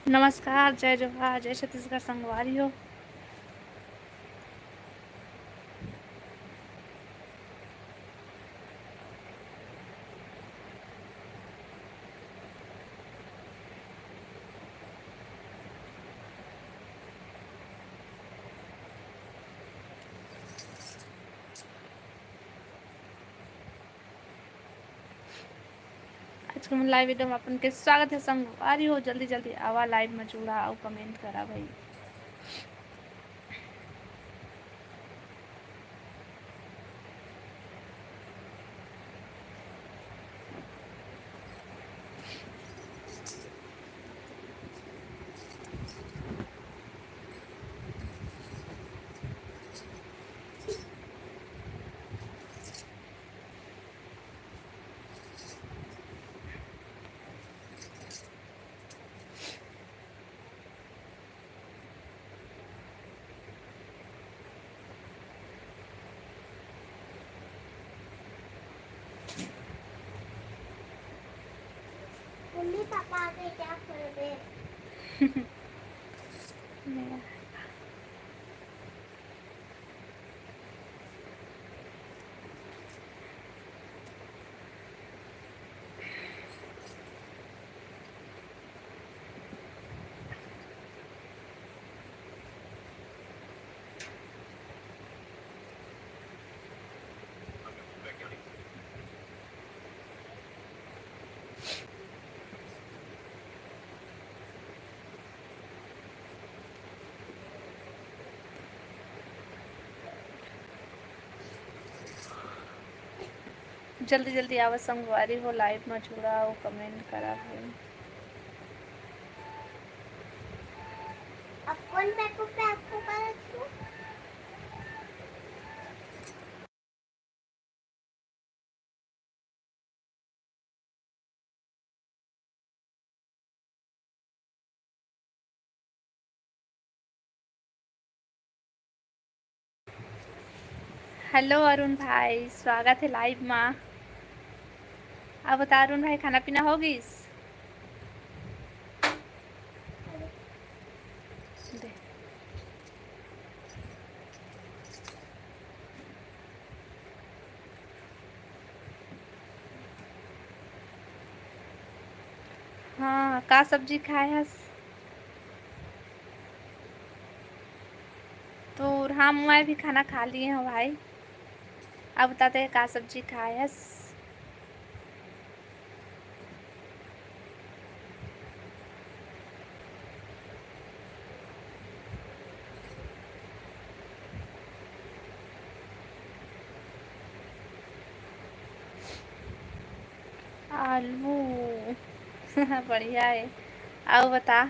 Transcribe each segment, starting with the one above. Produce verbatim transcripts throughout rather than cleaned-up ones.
नमस्कार, जय जोहार, जय छत्तीसगढ़ संगवारी हो। आज के हमर live video में अपन के स्वागत है संगवारी हो। जल्दी जल्दी आवा live में जुड़ा अउ comment करा भाई। मम्मी पापा आगे क्या कर दे? मेरा जल्दी जल्दी आवा संगवारी हो, live में जुड़ा अउ comment करा भाई। अब कौन बैकअप पे आपको करा? Hello अरुण भाई, स्वागत है live मा। अब बता अरुण भाई, खाना पीना हो गइस? दे। हाँ, का सब्जी खाए हस? तो हाँ, मैं भी खाना खा लिए हूँ भाई। अब बताते हैं का सब्जी खाए हस? आलू। बढ़िया है। अउ बता।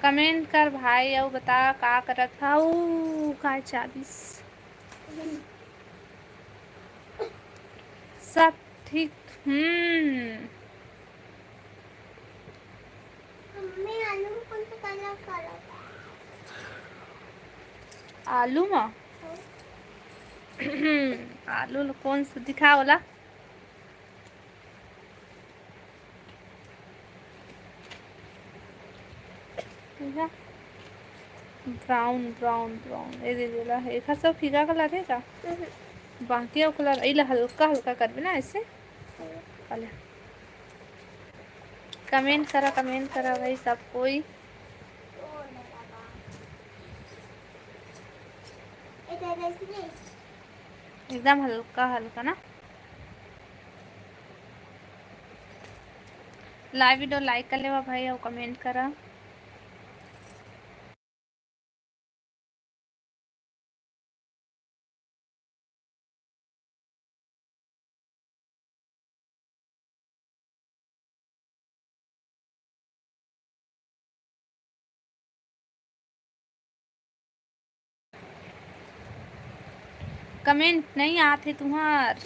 Comment कर भाई, अउ बता का करत हव, काय चालिस? सब ठीक। हम्म। मम्मी, आलू में कौन सा कलर करो? आलू में? हाँ। आलू ल कौन सा दिखा वाला? Brown, brown, brown। ए दे देला, एखर सब फीका कलर हे का? हम्म। बाकी अउ कलर, एला हल्का हल्का करबे ना ऐसे। हम्म। अले। Comment करा, comment करा भाई सब कोई। एकदम हल्का हल्का ना। Live video like कर लेवा भाई अउ comment करा। Comment नहीं आथे तुंहर।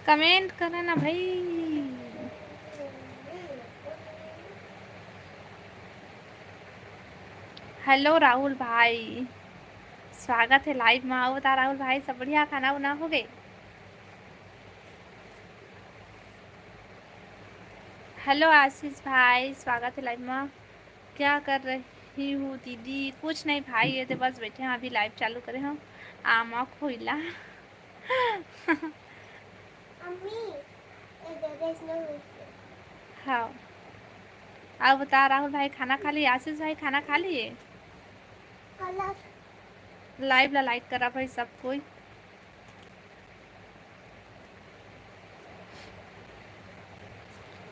कमेंट करा ना भाई। हेलो राहुल भाई, स्वागत है लाइव में। आओ बता राहुल भाई, सब बढ़िया, खाना उना हो गए? हेलो आशीष भाई, स्वागत है लाइव में। क्या कर रही हूँ दीदी? कुछ नहीं भाई, ये तो बस बैठे हैं, अभी लाइव चालू करे हम। आमा खोइला। मम्मी, ये दे दे, इसमें हुई है। हाँ। अब बता राहुल भाई, खाना खा लिए? आशीष भाई, खाना खा लिए? कलर। लाइव ला लाइक करा भाई सब कोई।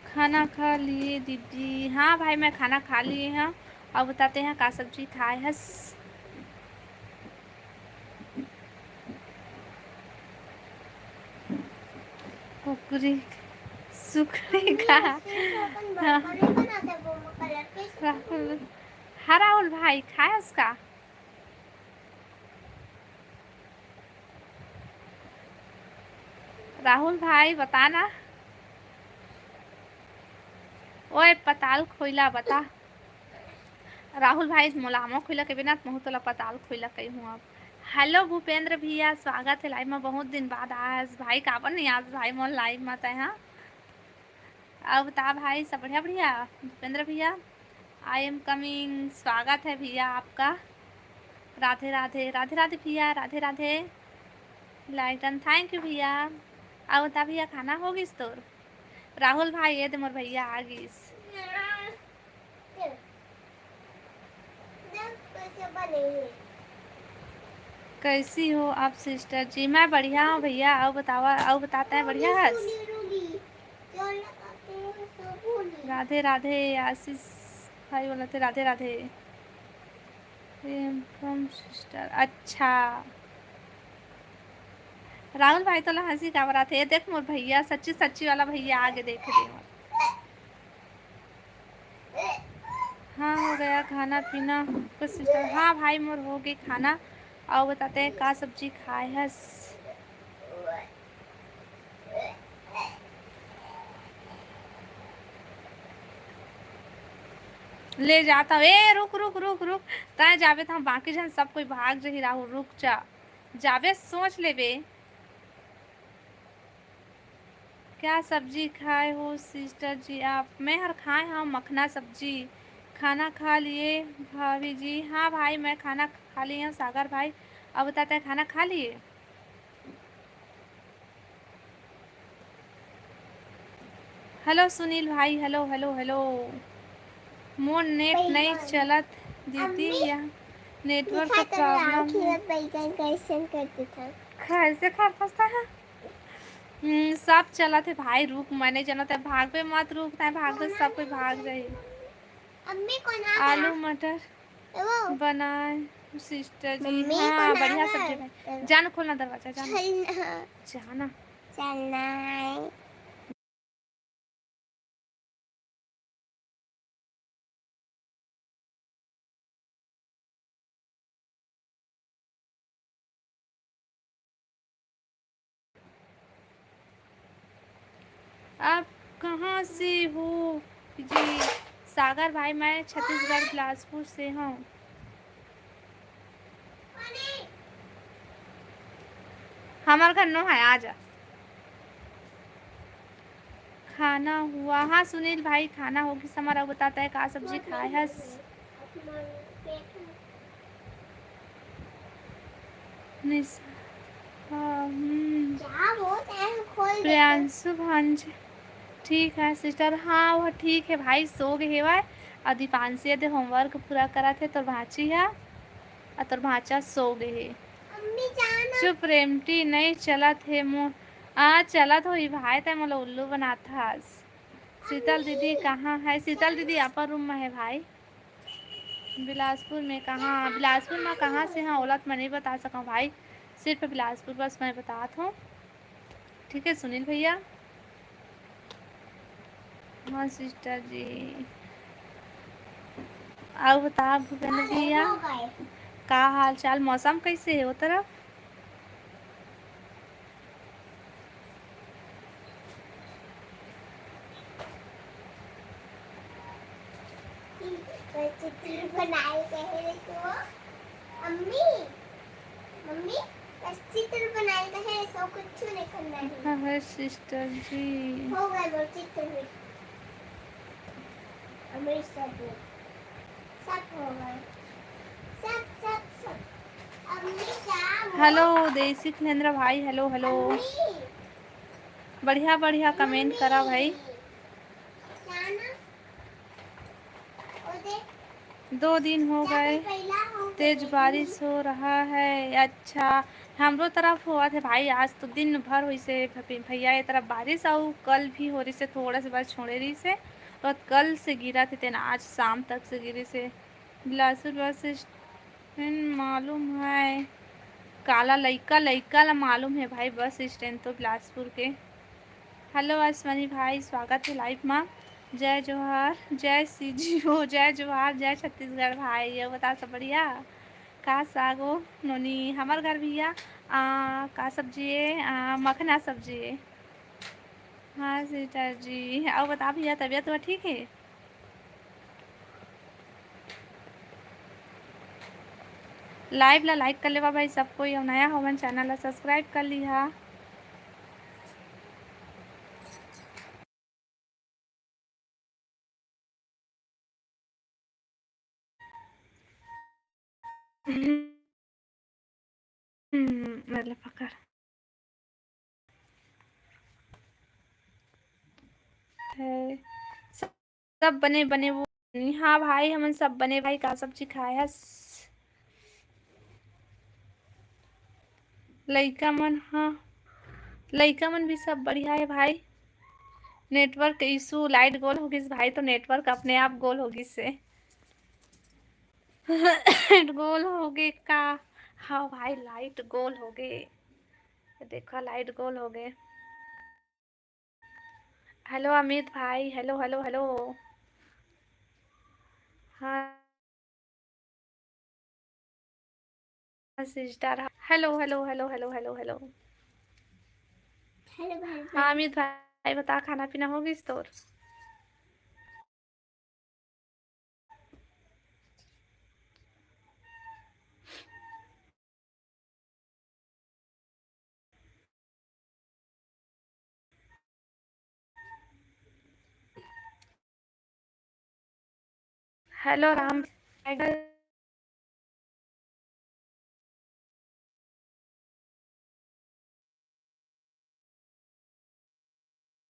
खाना खा लिए दीदी? हाँ भाई, मैं खाना खा लिए हैं। अब बताते हैं का सब्जी खाए हस। कुकरी, सुकरी का। हम्म, सिर्फ अपन हाँ। बर्गर नहीं बनाते, वो कलर के राहुल, हाँ राहुल भाई, खाए उसका। राहुल भाई, बता ना। ओए, पताल खोइला, बता। राहुल भाई, मोला आमा खोइला कहिबे ना, त महूँ तोला पताल खोइला कहिहूँ अब। हेलो भूपेंद्र भैया, स्वागत है लाइव में। बहुत दिन बाद आज भाई, काबर नहीं आज भाई मोर लाइव में तै, हाँ? अब बता भाई, सब बढ़िया, बढ़िया? भूपेंद्र भैया, I am coming, स्वागत है भैया आपका। राधे राधे, राधे राधे भैया, राधे राधे। लाइक डन, thank you भैया। अब बता भैया, खाना हो गिस तोर? राहुल भाई, ये दे मोर भैया आ गिस। कैसी हो आप सिस्टर जी? मैं बढ़िया हूँ भैया। आओ बतावा, आओ बताते हैं, बढ़िया है। राधे राधे आशीष भाई बोला थे, राधे राधे। प्रेम from सिस्टर। अच्छा राहुल भाई, तोला हंसी काबर आथे? ये देख मोर भैया, सच्ची सच्ची वाला भैया आगे देख दे मोर। हाँ, हो गया खाना पीना। कुछ सिस्टर, हाँ भाई, मोर हो गई खाना। आओ बताते हैं का सब्जी खाए हस। ले जाता हूँ। ए, रुक, रुक, रुक, रुक। तैं जाबे त हम बाकी झन सब कोई भाग जही राहुल, रुक जा। जाबे सोच लेबे। क्या सब्जी खाए हो सिस्टर जी आप? मैं हर खाए हूँ मखना सब्जी। खाना खा लिए भाभी जी? हाँ भाई, मैं खाना खा लिए हूँ सागर भाई। अब बताते हैं, खाना खा लिए? हेलो सुनील भाई, हेलो, हेलो, हेलो। मोर नेट नहीं चलत दीदी, या नेटवर्क का प्रॉब्लम है। कैसे खा फंसता है? हम्म, सब चलत है भाई, रुक, मैंने जनत है, भागबे मत, रुक, तैं भागबे, सब कोई भाग जाही। अम्मी को ना आलू मटर बनाए सिस्टर जी। हाँ, बढ़िया सब्जी भाई। जान, खोलना दरवाजा, जान। चलना। जाना। चलना है। आप कहाँ से हो जी? सागर भाई, मैं छत्तीसगढ़ बिलासपुर से हूँ। हमर घर नो है, आ जा। खाना हुआ? हाँ सुनील भाई, खाना होगी। समर, अब बताता है का सब्जी खाए हस? निशा, हाँ, हम्म। प्रियांशु भांजे, ठीक है सिस्टर। हाँ, वो ठीक है भाई, सो गए हेवय। और दीपांशी यदि होमवर्क पूरा करा थे, तोर भांची है, और तोर भांचा सो गए हे। चुप रेमटी, नहीं चलत हे मो-, आ, चलत होही भाई, तै मोला उल्लू बनात हस। शीतल दीदी कहाँ है? शीतल दीदी अपर रूम में है भाई। बिलासपुर में कहाँ, बिलासपुर में कहाँ से हाँ, ओला तो मैं नहीं बता सकूँ भाई, सिर्फ बिलासपुर बस मैं बतात हूँ। ठीक है सुनील भैया। हाँ सिस्टर जी, आओ बता भूपेंद्र भैया। का हाल चाल, मौसम कैसे है वो तरफ? चित्र बनाए कहे तो अम्मी, मम्मी, बस चित्र बनाए कहे, सो कुछ नहीं करना है। हाँ, हाँ, सिस्टर जी। हो गए वो चित्र भी। अम्मी सब, सब हो गए। सब, सब, सब। अम्मी क्या हुआ? हेलो, देसी खिलेंद्रा भाई, हेलो, हेलो। अम्मी। बढ़िया, बढ़िया कमेंट करा भाई। दो दिन हो गए, तेज बारिश हो रहा है। अच्छा, हमरो तरफ होवत हे भाई, आज तो दिन भर होइसे भैया ये तरफ बारिश, अउ कल भी हो रहिसे, थोड़ा से बस छोड़े रहिसे, और कल से गिरत हे, तेन आज शाम तक से गिरिसे। बिलासपुर बस स्टैंड मालूम है काला, लइका, लइका ला मालूम है भाई बस स्टैंड तो बिलासपुर के। हेलो अश्वनी भाई, स्वागत है लाइव मा। जय जोहार, जय सीजी हो, जय जोहार, जय छत्तीसगढ़ भाई। ये बता सब बढ़िया? का साग हो नोनी? हमर घर भैया, आ, का सब्जी है? आ, मखना सब्जी है। हाँ सिस्टर जी, अउ बता भैया, तबीयत तो ठीक है? लाइव ला लाइक कर लेवा भाई सब कोई, अउ नया होवन चैनल ला सब्सक्राइब कर लिहा। हम्म, मतलब पकड़ है। सब बने बने वो। हाँ भाई, हमन सब बने भाई। का सब्जी खाए हस? लइका मन, हाँ, लइका मन भी सब बढ़िया है भाई। नेटवर्क इशू, लाइट गोल हो गिस भाई, तो नेटवर्क अपने आप गोल हो गिस से। लाइट गोल हो गे का? हाँ भाई, लाइट गोल हो गे। देखो, लाइट गोल हो गे। हेलो अमित भाई, हेलो, हेलो, हेलो। हाँ sister, hello, hello, hello, hello, hello, hello. Hello भाई। हाँ अमित भाई, बता, खाना पीना हो गिस तोर? Hello Ram tiger,